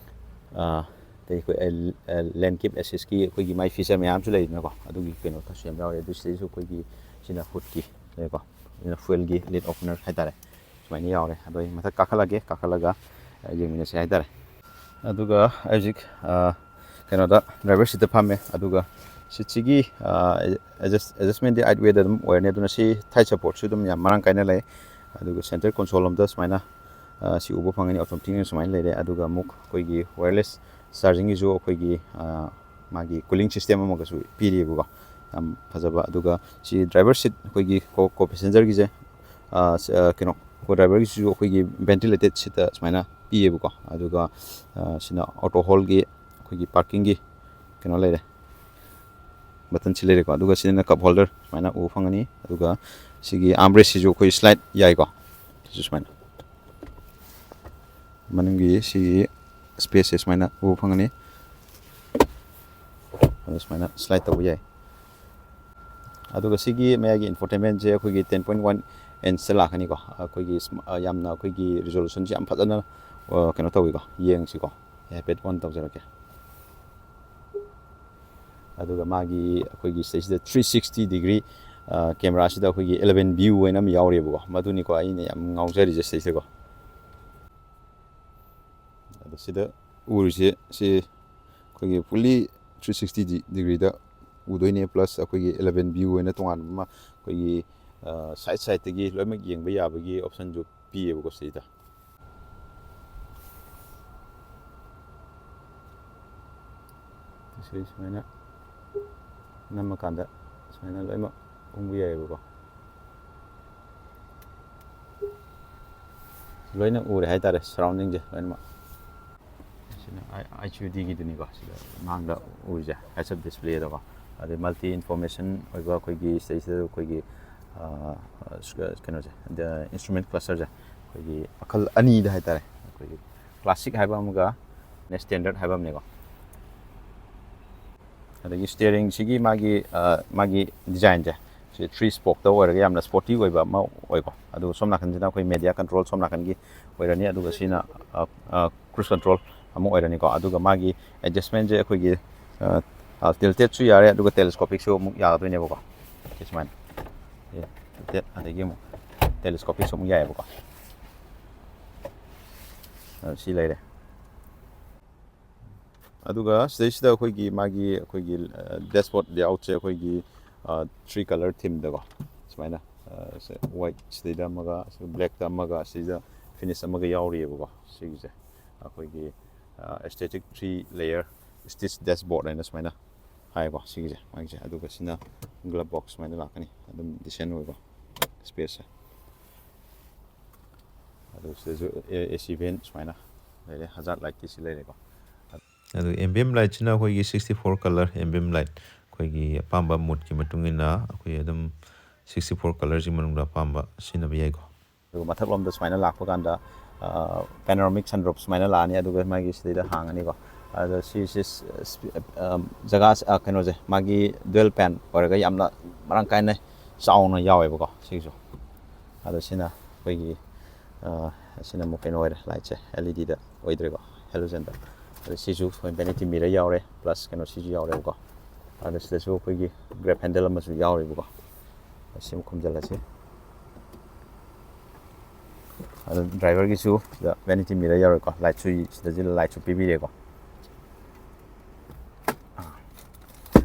ꯑ, ꯑꯇꯩ ꯑꯩꯈꯣꯏ, ꯑ, ꯑ, ꯂꯦꯟ ꯀꯤꯞ ꯑꯦꯁꯤꯁꯀꯤ ꯑꯩꯈꯣꯏꯒꯤ ꯃꯥꯏ ꯐꯤꯆꯔ ꯃꯌꯥꯝꯁꯨ ꯂꯩꯗꯅꯀꯣ, ꯑꯗꯨꯒꯤ ꯀꯩꯅꯣ ꯈꯔꯁꯨ ꯌꯥꯝ ꯌꯥꯎꯔꯦ꯫ ꯑꯗꯨ ꯁꯤꯗꯩꯁꯨ ꯑꯩꯈꯣꯏꯒꯤ ꯁꯤꯅ ꯍꯨꯠꯀꯤ ꯂꯩꯀꯣ, ꯁꯤꯅ ꯐ꯭ꯌꯨꯑꯦꯜꯒꯤ ꯂꯤꯠ ꯑꯣꯄꯅꯔ ꯍꯥꯏꯇꯥꯔꯦ, ꯁꯨꯃꯥꯏꯅ ꯌꯥꯎꯔꯦ꯫ ꯑꯗꯣ ꯑꯩ ꯃꯊꯛ ꯀꯥꯈꯠꯂꯒꯦ, ꯀꯥꯈꯠꯂꯒ, ꯑ, ꯌꯦꯡꯃꯤꯟꯅꯁꯦ ꯍꯥꯏꯇꯥꯔꯦ꯫ ꯑꯗꯨꯒ ꯑꯩ ꯍꯧꯖꯤꯛ, ꯑ, ꯀꯩꯅꯣꯗ ꯗ꯭ꯔꯥꯏꯚꯔ ꯁꯤꯠꯇ ꯐꯝꯃꯦ꯫ ꯑꯗꯨꯒ ꯁꯤꯠꯁꯤꯒꯤ, ꯑ, ꯑꯦꯗꯖꯁ-, ꯑꯦꯗꯖꯁꯃꯦꯟꯗꯤ ꯑꯥꯏꯠ ꯋꯦꯗ ꯑꯗꯨꯝ ꯑꯣꯏꯔꯅꯤ꯫ ꯑꯗꯨꯅ ꯁꯤ ꯊꯥꯏ ꯁꯄꯣꯔꯠꯁꯨ ꯑꯗꯨꯝ ꯌꯥꯝ ꯃꯔꯥꯡ ꯀꯥꯏꯅ ꯂꯩ꯫ ꯑꯗꯨꯒ ꯁꯦꯟꯇꯔ ꯀꯣꯟꯁꯣꯜ ꯑꯃꯗ ꯁꯨꯃꯥꯏꯅ, ꯑ, ꯁꯤ ꯎꯕ ꯐꯪꯒꯅꯤ, ꯑꯣꯇꯣꯃꯦꯇꯤꯛꯅ ꯁꯨꯃꯥꯏꯅ ꯂꯩꯔꯦ꯫ ꯑꯗꯨꯒ ꯑꯃꯨꯛ ꯑꯩꯈꯣꯏꯒꯤ ꯋꯥꯌꯔꯂꯦꯁ ꯆꯥꯔꯖꯤꯡꯒꯤꯁꯨ ꯑꯩꯈꯣꯏꯒꯤ, ꯑ, ꯃꯥꯒꯤ ꯀꯨꯂꯤꯡ ꯁꯤꯁꯇꯦꯝ ꯑꯃꯒꯁꯨ ꯄꯤꯔꯤꯑꯕꯀꯣ, ꯌꯥꯝ ꯐꯖꯕ꯫ ꯑꯗꯨꯒ ꯁꯤ ꯗ꯭ꯔꯥꯏꯚꯔ ꯁꯤꯠ ꯑꯩꯈꯣꯏꯒꯤ ꯀꯣ, ꯀꯣ ꯄꯦꯁꯦꯟꯖꯔꯒꯤꯁꯦ, ꯑ, ꯁ-, ꯑ, ꯀꯩꯅꯣ, ꯀꯣ ꯗ꯭ꯔꯥꯏꯚꯔꯒꯤꯁꯤꯁꯨ ꯑꯩꯈꯣꯏꯒꯤ ꯚꯦꯟꯇꯤꯂꯦꯇꯦꯠ ꯁꯤꯠꯇ ꯁꯨꯃꯥꯏꯅ ꯄꯤꯌꯦꯕꯀꯣ꯫ ꯑꯗꯨꯒ, ꯑ, ꯁꯤꯅ ꯑꯣꯇꯣ ꯍꯣꯜꯒꯤ ꯑꯩꯈꯣꯏꯒꯤ ꯄꯥꯔꯀꯤꯡꯒꯤ ꯀꯩꯅꯣ ꯂꯩꯔꯦ, ꯕꯇꯟꯁꯤ ꯂꯩꯔꯦꯀꯣ꯫ ꯑꯗꯨꯒ ꯁꯤꯗꯅ ꯀꯞ ꯍꯣꯜꯗꯔ ꯁꯨꯃꯥꯏꯅ ꯎꯕ ꯐꯪꯒꯅꯤ꯫ ꯑꯗꯨꯒ ꯁꯤꯒꯤ ꯑꯥꯔꯝ ꯔꯦꯁꯁꯤꯁꯨ ꯑꯩꯈꯣꯏ ꯁ꯭ꯂꯥꯏꯠ ꯌꯥꯏꯀꯣ꯫ ꯁꯤꯁꯨ ꯁꯨꯃꯥꯏꯅ ꯃꯅꯨꯡꯒꯤ ꯁꯤꯒꯤ ꯁ꯭ꯄꯦꯁꯁꯦ ꯁꯨꯃꯥꯏꯅ ꯎꯕ ꯐꯪꯒꯅꯤ꯫ ꯑꯗꯨ ꯁꯨꯃꯥꯏꯅ ꯁ꯭ꯂꯥꯏꯠ ꯇꯧꯕ ꯌꯥꯏ꯫ ꯑꯗꯨꯒ ꯁꯤꯒꯤ ꯃꯌꯥꯏꯒꯤ ꯏꯟꯐꯣꯇꯦꯟꯃꯦꯟꯁꯦ ꯑꯩꯈꯣꯏꯒꯤ ten point one inch ꯂꯥꯛꯀꯅꯤꯀꯣ꯫ ꯑꯩꯈꯣꯏꯒꯤ ꯁ꯭ꯃ-, ꯌꯥꯝꯅ ꯑꯩꯈꯣꯏꯒꯤ ꯔꯤꯖꯣꯂꯨꯁꯟꯁꯦ ꯌꯥꯝ ꯐꯖꯅ, ꯑ, ꯀꯩꯅꯣ ꯇꯧꯋꯤꯀꯣ꯫ ꯌꯦꯡꯁꯤꯀꯣ꯫ ꯍꯥꯏꯐꯦꯠ ꯑꯣꯟ ꯇꯧꯖꯔꯛꯀꯦ꯫ ꯑꯗꯨꯒ ꯃꯥꯒꯤ ꯑꯩꯈꯣꯏꯒꯤ ꯁꯤꯗꯩꯁꯤꯗ three sixty degree, ꯑ, ꯀꯦꯃꯦꯔꯥꯁꯤꯗ ꯑꯩꯈꯣꯏꯒꯤ eleven view ꯍꯥꯏꯅ ꯑꯃ ꯌꯥꯎꯔꯤꯕꯀꯣ꯫ ꯃꯗꯨꯅꯤꯀꯣ ꯑꯩꯅ ꯌꯥꯝ ꯉꯥꯎꯖꯔꯤꯁꯦ ꯁꯤꯗꯩꯁꯤꯗꯀꯣ꯫ ꯑꯗꯣ ꯁꯤꯗ ꯎꯔꯤꯁꯦ ꯁꯤ ꯑꯩꯈꯣꯏꯒꯤ fully three sixty ꯗꯤ-, degreeꯗ ꯎꯗꯣꯏꯅꯦ, plus ꯑꯩꯈꯣꯏꯒꯤ eleven view ꯍꯥꯏꯅ ꯇꯣꯉꯥꯟꯕ ꯑꯃ ꯑꯩꯈꯣꯏꯒꯤ, ꯑ, side sideꯇꯒꯤ ꯂꯣꯏꯅꯃꯛ ꯌꯦꯡꯕ ꯌꯥꯕꯒꯤ optionꯁꯨ ꯄꯤꯌꯦꯕꯀꯣ ꯁꯤꯗ꯫ ꯁꯤ ꯁꯨꯃꯥꯏꯅ ꯅꯝꯃꯀꯥꯟꯗ ꯁꯨꯃꯥꯏꯅ ꯂꯣꯏꯅꯃꯛ ꯎꯪꯕ ꯌꯥꯏꯑꯕꯀꯣ꯫ ꯂꯣꯏꯅ ꯎꯔꯦ ꯍꯥꯏꯇꯥꯔꯦ, surroundingꯁꯦ ꯂꯣꯏꯅꯃꯛ꯫ ꯁꯤꯅ ꯑꯥꯏ-, ꯑꯩꯆ ꯌꯨ ꯗꯤꯒꯤꯗꯨꯅꯤꯀꯣ, ꯁꯤꯗ ꯃꯥꯡꯗ ꯎꯔꯤꯁꯦ, heads up displayꯗꯀꯣ꯫ ꯑꯗꯩ multi information ꯑꯣꯏꯕ ꯑꯩꯈꯣꯏꯒꯤ ꯁꯤꯗꯩꯁꯤꯗ ꯑꯩꯈꯣꯏꯒꯤ, ꯑ, ꯀꯩꯅꯣꯁꯦ, instrument clusterꯁꯦ ꯑꯩꯈꯣꯏꯒꯤ ꯃꯈꯜ ꯑꯅꯤꯗ ꯍꯥꯏꯇꯥꯔꯦ, ꯑꯩꯈꯣꯏꯒꯤ classic ꯍꯥꯏꯕ ꯑꯃꯒ standard ꯍꯥꯏꯕ ꯑꯃꯅꯦꯀꯣ꯫ ꯑꯗꯒꯤ steeringꯁꯤꯒꯤ ꯃꯥꯒꯤ, ꯑ, ꯃꯥꯒꯤ designꯁꯦ, ꯁꯤ three spokeꯇ ꯑꯣꯏꯔꯒ ꯌꯥꯝꯅ sporty ꯑꯣꯏꯕ ꯑꯃ ꯑꯣꯏꯀꯣ꯫ ꯑꯗꯨꯒ ꯁꯣꯝ ꯅꯥꯀꯟꯁꯤꯅ ꯑꯩꯈꯣꯏ media control ꯁꯣꯝ ꯅꯥꯀꯟꯒꯤ ꯑꯣꯏꯔꯅꯤ꯫ ꯑꯗꯨꯒ ꯁꯤꯅ, ꯑ, ꯑ, cruise control ꯑꯃ ꯑꯣꯏꯔꯅꯤꯀꯣ꯫ ꯑꯗꯨꯒ ꯃꯥꯒꯤ adjustmentꯁꯦ ꯑꯩꯈꯣꯏꯒꯤ, ꯑ, ꯑ, tiltedꯁꯨ ꯌꯥꯔꯦ, ꯑꯗꯨꯒ telescopicꯁꯨ ꯑꯃꯨꯛ ꯌꯥꯒꯗꯣꯏꯅꯦꯕꯀꯣ꯫ ꯁꯤ ꯁꯨꯃꯥꯏꯅ꯫ ꯁꯤ tilted, ꯑꯗꯒꯤ ꯑꯃꯨꯛ telescopicꯁꯨ ꯑꯃꯨꯛ ꯌꯥꯏꯑꯕꯀꯣ꯫ ꯑ, ꯁꯤ ꯂꯩꯔꯦ꯫ ꯑꯗꯨꯒ ꯁꯤꯗꯩꯁꯤꯗ ꯑꯩꯈꯣꯏꯒꯤ ꯃꯥꯒꯤ, ꯑꯩꯈꯣꯏꯒꯤ, ꯑ, dashboard layoutꯁꯦ ꯑꯩꯈꯣꯏꯒꯤ, ꯑ, three colour themeꯗꯀꯣ, ꯁꯨꯃꯥꯏꯅ, ꯑ, ꯁꯦ white ꯁꯤꯗꯩꯗ ꯑꯃꯒ, blackꯇ ꯑꯃꯒ, ꯁꯤꯗ finish ꯑꯃꯒ ꯌꯥꯎꯔꯤꯑꯕꯀꯣ꯫ ꯁꯤꯒꯤꯁꯦ ꯑꯩꯈꯣꯏꯒꯤ, ꯑ, aesthetic three layer stitch dashboard ꯍꯥꯏꯅ ꯁꯨꯃꯥꯏꯅ ꯍꯥꯏꯌꯦꯀꯣ ꯁꯤꯒꯤꯁꯦ, ꯃꯥꯒꯤꯁꯦ꯫ ꯑꯗꯨꯒ ꯁꯤꯅ glove box ꯁꯨꯃꯥꯏꯅ ꯂꯥꯛꯀꯅꯤ, ꯑꯗꯨꯝ decent ꯑꯣꯏꯕ spaceꯁꯦ꯫ ꯑꯗꯨ ꯁꯤꯗꯁꯨ ꯑꯦ-, AC vent ꯁꯨꯃꯥꯏꯅ ꯂꯩꯔꯦ, hazard lightꯀꯤ ꯁꯤ ꯂꯩꯔꯦꯀꯣ꯫ ꯑꯗꯨ ambient lightꯁꯤꯅ ꯑꯩꯈꯣꯏꯒꯤ sixty four colour ambient light, ꯑꯩꯈꯣꯏꯒꯤ ꯑꯄꯥꯝꯕ ꯃꯨꯠꯀꯤ ꯃꯇꯨꯡ ꯏꯟꯅ ꯑꯩꯈꯣꯏ ꯑꯗꯨꯝ sixty four colourꯁꯤ ꯃꯅꯨꯡꯗ ꯑꯄꯥꯝꯕ ꯁꯤꯖꯤꯟꯅꯕ ꯌꯥꯏꯀꯣ꯫ ꯑꯗꯨꯒ ꯃꯊꯛꯂꯣꯝꯗ ꯁꯨꯃꯥꯏꯅ ꯂꯥꯛꯄ ꯀꯥꯟꯗ panoramic sunroof ꯁꯨꯃꯥꯏꯅ ꯂꯥꯛꯑꯅꯤ꯫ ꯑꯗꯨꯒ ꯃꯥꯒꯤ ꯁꯤꯗꯩꯗ ꯍꯥꯡꯉꯅꯤꯀꯣ꯫ ꯑꯗꯣ ꯁꯤꯁꯦ ꯖꯒꯥ ꯀꯩꯅꯣꯁꯦ, ꯃꯥꯒꯤ dual pan ꯑꯣꯏꯔꯒ ꯌꯥꯝꯅ ꯃꯔꯥꯡ ꯀꯥꯏꯅ ꯆꯥꯎꯅ ꯌꯥꯎꯋꯦꯕꯀꯣ ꯁꯤꯒꯤꯁꯨ꯫ ꯑꯗꯣ ꯁꯤꯅ ꯑꯩꯈꯣꯏꯒꯤ ꯑꯁꯤꯅ ꯑꯃꯨꯛ ꯀꯩꯅꯣ ꯑꯣꯏꯔꯦ, ꯂꯥꯏꯠꯁꯦ L E Dꯗ ꯑꯣꯏꯗ꯭ꯔꯦꯀꯣ, ꯍꯦꯂꯣꯖꯦꯟꯗ꯫ ꯑꯗꯣ ꯁꯤꯁꯨ ꯑꯩꯈꯣꯏ vanity mirror ꯌꯥꯎꯔꯦ, plus ꯀꯩꯅꯣ ꯁꯤꯁꯨ ꯌꯥꯎꯔꯦꯕꯀꯣ꯫ ꯑꯗꯣ ꯁꯤꯗꯁꯨ ꯑꯩꯈꯣꯏꯒꯤ grab handle ꯑꯃꯁꯨ ꯌꯥꯎꯔꯤꯕꯀꯣ꯫ ꯁꯤ ꯑꯃꯨꯛ ꯈꯨꯝꯖꯤꯜꯂꯁꯤ꯫ ꯑꯗꯣ driverꯒꯤꯁꯨ ꯁꯤꯗ vanity mirror ꯌꯥꯎꯔꯦꯀꯣ, ꯂꯥꯏꯠ ꯁꯨꯏ ꯁꯤꯗꯁꯨ ꯂꯥꯏꯠꯁꯨ ꯄꯤꯕꯤꯔꯦꯀꯣ꯫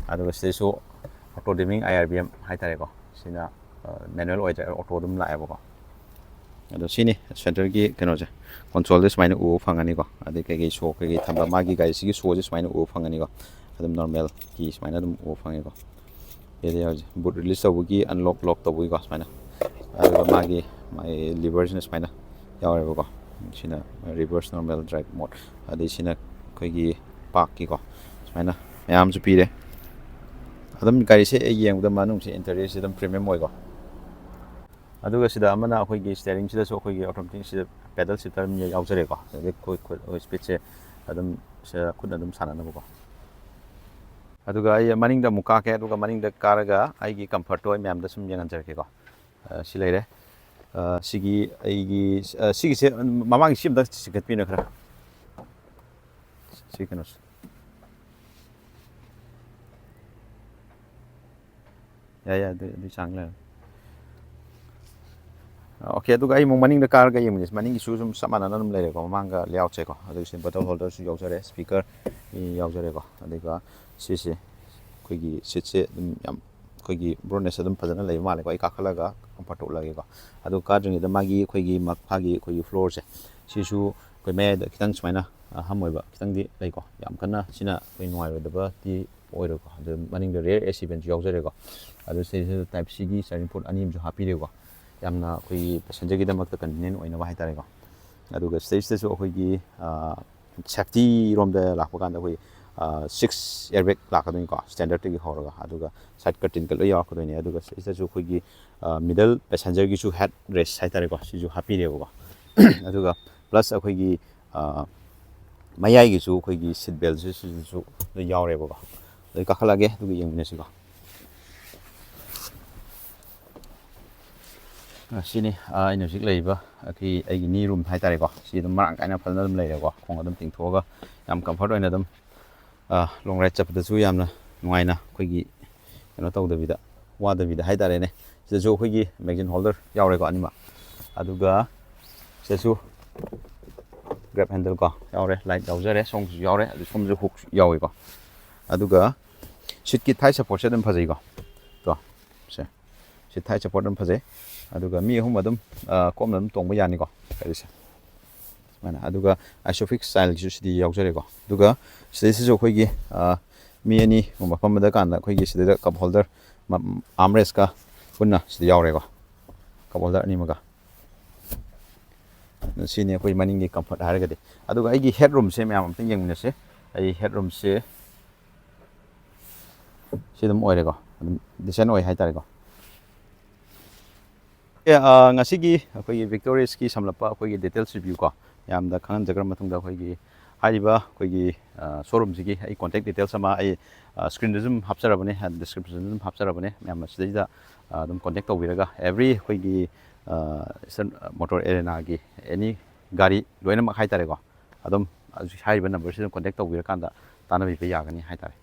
ꯑꯗꯨꯒ ꯁꯤꯗꯩꯁꯨ auto dimming I R B M ꯍꯥꯏꯇꯥꯔꯦꯀꯣ꯫ ꯁꯤꯅ manual ꯑꯣꯏꯗ꯭ꯔꯦ, auto ꯑꯗꯨꯝ ꯂꯥꯛꯑꯦꯕꯀꯣ꯫ ꯑꯗꯣ ꯁꯤꯅꯤ centreꯒꯤ ꯀꯩꯅꯣꯁꯦ, consoleꯗ ꯁꯨꯃꯥꯏꯅ ꯎꯕ ꯐꯪꯒꯅꯤꯀꯣ꯫ ꯑꯗꯩ ꯀꯩꯀꯩ show ꯀꯩꯀꯩ ꯊꯝꯕ, ꯃꯥꯒꯤ ꯒꯥꯔꯤꯁꯤꯒꯤ showꯁꯦ ꯁꯨꯃꯥꯏꯅ ꯎꯕ ꯐꯪꯒꯅꯤꯀꯣ꯫ ꯑꯗꯨꯝ normalꯀꯤ ꯁꯨꯃꯥꯏꯅ ꯑꯗꯨꯝ ꯎꯕ ꯐꯪꯉꯤꯀꯣ꯫ ꯁꯤꯗ ꯌꯥꯎꯔꯤꯁꯦ boot release ꯇꯧꯕꯒꯤ, unlock lock ꯇꯧꯕꯒꯤꯀꯣ ꯁꯨꯃꯥꯏꯅ꯫ ꯑꯗꯨꯒ ꯃꯥꯒꯤ ꯃꯥꯒꯤ leverꯁꯤꯅ ꯁꯨꯃꯥꯏꯅ ꯌꯥꯎꯔꯦꯕꯀꯣ꯫ ꯁꯤꯅ reverse normal drive mode꯫ ꯑꯗꯩ ꯁꯤꯅ ꯑꯩꯈꯣꯏꯒꯤ parkꯀꯤꯀꯣ, ꯁꯨꯃꯥꯏꯅ ꯃꯌꯥꯝꯁꯨ ꯄꯤꯔꯦ꯫ ꯑꯗꯨꯝ ꯒꯥꯔꯤꯁꯦ ꯑꯩ ꯌꯦꯡꯕꯗ ꯃꯅꯨꯡꯁꯦ interiorꯁꯦ ꯑꯗꯨꯝ premium ꯑꯣꯏꯀꯣ꯫ ꯑꯗꯨꯒ ꯁꯤꯗ ꯑꯃꯅ ꯑꯩꯈꯣꯏꯒꯤ steeringꯁꯤꯗꯁꯨ ꯑꯩꯈꯣꯏꯒꯤ automatic ꯁꯤꯗ pedal shifter ꯑꯃ ꯌꯥꯎꯖꯔꯦꯀꯣ꯫ ꯑꯗꯩ ꯑꯩꯈꯣꯏ ꯈꯨꯠ ꯑꯩꯈꯣꯏ speedꯁꯦ ꯑꯗꯨꯝ ꯁꯤꯗ ꯈꯨꯠꯅ ꯑꯗꯨꯝ ꯁꯥꯟꯅꯅꯕꯀꯣ꯫ ꯑꯗꯨꯒ ꯑꯩ ꯃꯅꯤꯡꯗ ꯑꯃꯨꯛ ꯀꯥꯔꯛꯀꯦ, ꯑꯗꯨꯒ ꯃꯅꯤꯡꯗ ꯀꯥꯔꯒ ꯑꯩꯒꯤ comfortꯇꯣ ꯑꯩ ꯃꯌꯥꯝꯗ ꯁꯨꯝ ꯌꯦꯡꯍꯟꯖꯔꯛꯀꯦꯀꯣ꯫ ꯑ, ꯁꯤ ꯂꯩꯔꯦ꯫ ꯑ, ꯁꯤꯒꯤ ꯑꯩꯒꯤ ꯑ, ꯁꯤꯒꯤꯁꯦ ꯃꯃꯥꯡꯒꯤ ꯁꯤ ꯑꯝꯇ ꯆꯤꯡꯈꯠꯄꯤꯅ ꯈꯔ꯫ ꯁꯤ ꯀꯩꯅꯣꯁꯦ꯫ ꯌꯥꯏ, ꯌꯥꯏ, ꯑꯗꯨ, ꯑꯗꯨ ꯆꯥꯡ ꯂꯩꯔꯦ꯫ ꯑꯣꯀꯦ, ꯑꯗꯨꯒ ꯑꯩ ꯑꯃꯨꯛ ꯃꯅꯤꯡꯗ ꯀꯥꯔꯒ ꯌꯦꯡꯕꯅꯦ꯫ ꯃꯅꯤꯡꯒꯤꯁꯨ ꯁꯨꯝ ꯆꯞ ꯃꯥꯟꯅꯅ ꯑꯗꯨꯝ ꯂꯩꯔꯦꯀꯣ, ꯃꯃꯥꯡꯒ layoutꯁꯦꯀꯣ꯫ ꯑꯗꯨꯒꯤꯁꯨ bottle holderꯁꯨ ꯌꯥꯎꯖꯔꯦ, speaker ꯌꯥꯎꯖꯔꯦꯀꯣ꯫ ꯑꯗꯨꯒ ꯁꯤꯁꯦ ꯑꯩꯈꯣꯏꯒꯤ seatꯁꯦ ꯑꯗꯨꯝ ꯌꯥꯝ ꯑꯩꯈꯣꯏꯒꯤ broadness ꯑꯗꯨꯝ ꯐꯖꯅ ꯂꯩꯕ ꯃꯥꯜꯂꯦꯀꯣ꯫ ꯑꯩ ꯀꯥꯈꯠꯂꯒ comfortꯇ ꯎꯠꯂꯒꯦꯀꯣ꯫ ꯑꯗꯨ ꯀꯥꯗ꯭ꯔꯤꯉꯩꯗ ꯃꯥꯒꯤ ꯑꯩꯈꯣꯏꯒꯤ ꯃꯈꯥꯒꯤ ꯑꯩꯈꯣꯏꯒꯤ floorꯁꯦ, ꯁꯤꯁꯨ ꯑꯩꯈꯣꯏ ꯃꯌꯥꯏꯗ ꯈꯤꯇꯪ ꯁꯨꯃꯥꯏꯅ hump ꯑꯣꯏꯕ ꯈꯤꯇꯪꯗꯤ ꯂꯩꯀꯣ꯫ ꯌꯥꯝ ꯀꯟꯅ ꯁꯤꯅ ꯑꯩꯈꯣꯏ ꯅꯨꯡꯉꯥꯏꯔꯣꯏꯗꯕꯗꯤ ꯑꯣꯏꯔꯣꯏꯀꯣ꯫ ꯑꯗꯨ ꯃꯅꯤꯡꯗ rear A C ventꯁꯨ ꯌꯥꯎꯖꯔꯦꯀꯣ꯫ ꯑꯗꯨ ꯁꯤꯗꯩꯁꯤꯗ type Cꯒꯤ charging port ꯑꯅꯤ ꯑꯃꯁꯨ ꯍꯥꯞꯄꯤꯔꯦꯀꯣ꯫ ꯌꯥꯝꯅ ꯑꯩꯈꯣꯏꯒꯤ passengerꯒꯤꯗꯃꯛꯇ convenient ꯑꯣꯏꯅꯕ ꯍꯥꯏꯇꯥꯔꯦꯀꯣ꯫ ꯑꯗꯨꯒ ꯁꯤꯗꯩꯁꯤꯗꯁꯨ ꯑꯩꯈꯣꯏꯒꯤ safetyꯔꯣꯝꯗ ꯂꯥꯛꯄ ꯀꯥꯟꯗ ꯑꯩꯈꯣꯏ ꯁꯤꯛꯁ ꯑꯦꯌꯔꯕꯦꯒ ꯂꯥꯛꯀꯗꯣꯏꯅꯤꯀꯣ, ꯁ꯭ꯇꯦꯟꯗꯔꯠꯇꯒꯤ ꯍꯧꯔꯒ꯫ ꯑꯗꯨꯒ ꯁꯥꯏꯠ ꯀꯔꯇꯦꯟꯒ ꯂꯣꯏ ꯌꯥꯎꯔꯛꯀꯗꯣꯏꯅꯤ꯫ ꯑꯗꯨꯒ ꯁꯤꯗꯁꯨ ꯑꯩꯈꯣꯏꯒꯤ ꯃꯤꯗꯜ ꯄꯦꯁꯦꯟꯖꯔꯒꯤꯁꯨ ꯍꯦꯠ ꯔꯦꯁ ꯍꯥꯏꯇꯥꯔꯦꯀꯣ, ꯁꯤꯁꯨ ꯍꯥꯞꯄꯤꯔꯦꯕꯀꯣ꯫ ꯑꯗꯨꯒ ꯄ꯭ꯂꯁ ꯑꯩꯈꯣꯏꯒꯤ ꯃꯌꯥꯏꯒꯤꯁꯨ ꯑꯩꯈꯣꯏꯒꯤ ꯁꯤꯠ ꯕꯦꯜꯁꯤꯁꯨ ꯂꯣꯏ ꯌꯥꯎꯔꯦꯕꯀꯣ꯫ ꯑꯗꯨ ꯀꯥꯈꯠꯂꯛꯑꯒꯦ, ꯑꯗꯨꯒ ꯌꯦꯡꯃꯤꯟꯅꯁꯤꯀꯣ꯫ ꯁꯤꯅꯤ ꯑꯩꯅ ꯍꯧꯖꯤꯛ ꯂꯩꯔꯤꯕ ꯑꯩꯈꯣꯏ, ꯑꯩꯒꯤ ꯅꯤ ꯔꯨꯝ ꯍꯥꯏꯇꯥꯔꯦꯀꯣ꯫ ꯁꯤ ꯑꯗꯨꯝ ꯃꯔꯥꯡ ꯀꯥꯏꯅ ꯐꯖꯅ ꯑꯗꯨꯝ ꯂꯩꯔꯦꯀꯣ꯫ ꯈꯣꯡ ꯑꯗꯨꯝ ꯇꯤꯡꯊꯣꯛꯑꯒ ꯌꯥꯝ ꯀꯝꯐꯔꯠ ꯑꯣꯏꯅ ꯑꯗꯨꯝ ꯂꯣꯡ ꯔꯥꯏꯗ ꯆꯠꯄꯗꯁꯨ ꯌꯥꯝꯅ ꯅꯨꯡꯉꯥꯏꯅ ꯑꯩꯈꯣꯏꯒꯤ ꯀꯩꯅꯣ ꯇꯧꯗꯕꯤꯗ, ꯋꯥꯗꯕꯤꯗ ꯍꯥꯏꯇꯥꯔꯦꯅꯦ꯫ ꯁꯤꯗꯁꯨ ꯑꯩꯈꯣꯏꯒꯤ ꯃꯦꯒꯥꯖꯤꯟ ꯍꯣꯜꯗꯔ ꯌꯥꯎꯔꯦꯀꯣ ꯑꯅꯤꯃꯛ꯫ ꯑꯗꯨꯒ ꯁꯤꯗꯁꯨ ꯒ꯭ꯔꯦꯞ ꯍꯦꯟꯗꯜ ꯀꯣ ꯌꯥꯎꯔꯦ, ꯂꯥꯏꯠ ꯌꯥꯎꯖꯔꯦ, ꯁꯣꯝꯒꯤꯁꯨ ꯌꯥꯎꯔꯦ, ꯑꯗꯨ ꯁꯣꯝꯁꯨ ꯍꯨꯛ ꯌꯥꯎꯋꯦꯀꯣ꯫ ꯑꯗꯨꯒ ꯁꯤꯠꯀꯤ ꯊꯥꯏ ꯁꯞꯄꯣꯔꯠꯁꯦ ꯑꯗꯨꯝ ꯐꯖꯩꯀꯣ꯫ ꯀꯣ ꯁꯦ, ꯁꯤ ꯊꯥꯏ ꯁꯞꯄꯣꯔꯠ ꯑꯗꯨꯝ ꯐꯖꯩ꯫ ꯑꯗꯨꯒ ꯃꯤ ꯑꯍꯨꯝ ꯑꯗꯨꯝ ꯀꯣꯝꯅ ꯑꯗꯨꯝ ꯇꯣꯡꯕ ꯌꯥꯅꯤꯀꯣ ꯒꯥꯔꯤꯁꯦ ꯁꯨꯃꯥꯏꯅ꯫ ꯑꯗꯨꯒ ꯑꯥꯏꯁꯣꯐꯤꯛꯁ ꯁ꯭ꯇꯥꯏꯜꯒꯤꯁꯨ ꯁꯤꯗꯤ ꯌꯥꯎꯖꯔꯦꯀꯣ꯫ ꯑꯗꯨꯒ ꯁꯤꯗꯩꯁꯤꯁꯨ ꯑꯩꯈꯣꯏꯒꯤ ꯃꯤ ꯑꯅꯤꯒꯨꯝꯕ ꯐꯝꯕꯗ ꯀꯥꯟꯗ ꯑꯩꯈꯣꯏꯒꯤ ꯁꯤꯗꯩꯗ ꯀꯞ ꯍꯣꯜꯗꯔ, ꯑꯥꯝ ꯔꯦꯁꯀ ꯄꯨꯟꯅ ꯁꯤꯗ ꯌꯥꯎꯔꯦꯀꯣ, ꯀꯞ ꯍꯣꯜꯗꯔ ꯑꯅꯤꯃꯒ꯫ ꯁꯤꯅꯤ ꯑꯩꯈꯣꯏ ꯃꯅꯤꯡꯒꯤ ꯀꯝꯐꯔꯠ ꯍꯥꯏꯔꯒꯗꯤ꯫ ꯑꯗꯨꯒ ꯑꯩꯒꯤ ꯍꯦꯠ ꯔꯨꯝꯁꯦ ꯃꯌꯥꯝ ꯑꯝꯇꯪ ꯌꯦꯡꯃꯤꯟꯅꯁꯦ꯫ ꯑꯩ ꯍꯦꯠ ꯔꯨꯝꯁꯦ ꯁꯤ ꯑꯗꯨꯝ ꯑꯣꯏꯔꯦꯀꯣ, ꯑꯗꯨꯝ ꯗꯤꯁꯦꯟ ꯑꯣꯏ ꯍꯥꯏꯇꯥꯔꯦꯀꯣ꯫ ꯑꯦ, ꯑ, ꯉꯁꯤꯒꯤ ꯑꯩꯈꯣꯏꯒꯤ ꯚꯤꯛꯇꯣꯔꯤꯌꯁꯀꯤ ꯁꯝꯂꯞꯄ ꯑꯩꯈꯣꯏꯒꯤ ꯗꯤꯇꯦꯜꯁ ꯔꯤꯚ꯭ꯌꯨ ꯀꯣ, ꯃꯌꯥꯝꯗ ꯈꯪꯍꯟꯖꯈ꯭ꯔ ꯃꯇꯨꯡꯗ, ꯑꯩꯈꯣꯏꯒꯤ ꯍꯥꯏꯔꯤꯕ ꯑꯩꯈꯣꯏꯒꯤ ꯁꯣꯔꯨꯝꯁꯤꯒꯤ ꯑꯩ ꯀꯣꯟꯇꯦꯛ ꯗꯤꯇꯦꯜꯁ ꯑꯃ ꯑꯩ ꯁ꯭ꯀ꯭ꯔꯤꯟꯗꯁꯨ ꯑꯗꯨꯝ ꯍꯥꯞꯆꯔꯕꯅꯦ, ꯗꯤꯁꯀ꯭ꯔꯤꯞꯁꯟꯗꯁꯨ ꯑꯗꯨꯝ ꯍꯥꯞꯆꯔꯕꯅꯦ꯫ ꯃꯌꯥꯝꯅ ꯁꯤꯗꯩꯗ ꯑꯗꯨꯝ ꯀꯣꯟꯇꯦꯛ ꯇꯧꯕꯤꯔꯒ, ꯑꯦꯕ꯭ꯔꯤ ꯑꯩꯈꯣꯏꯒꯤ ꯏꯁꯇꯔꯟ ꯃꯣꯇꯣꯔ ꯑꯦꯔꯦꯅꯥꯒꯤ ꯑꯦꯅꯤ ꯒꯥꯔꯤ ꯂꯣꯏꯅꯃꯛ ꯍꯥꯏꯇꯥꯔꯦꯀꯣ, ꯑꯗꯨꯝ ꯍꯧꯖꯤꯛ ꯍꯥꯏꯔꯤꯕ ꯅꯝꯕꯔꯁꯤꯗ ꯀꯣꯟꯇꯦꯛ ꯇꯧꯕꯤꯔꯀꯥꯟꯗ ꯇꯥꯟꯅꯕꯤꯕ ꯌꯥꯒꯅꯤ ꯍꯥꯏꯇꯥꯔꯦ꯫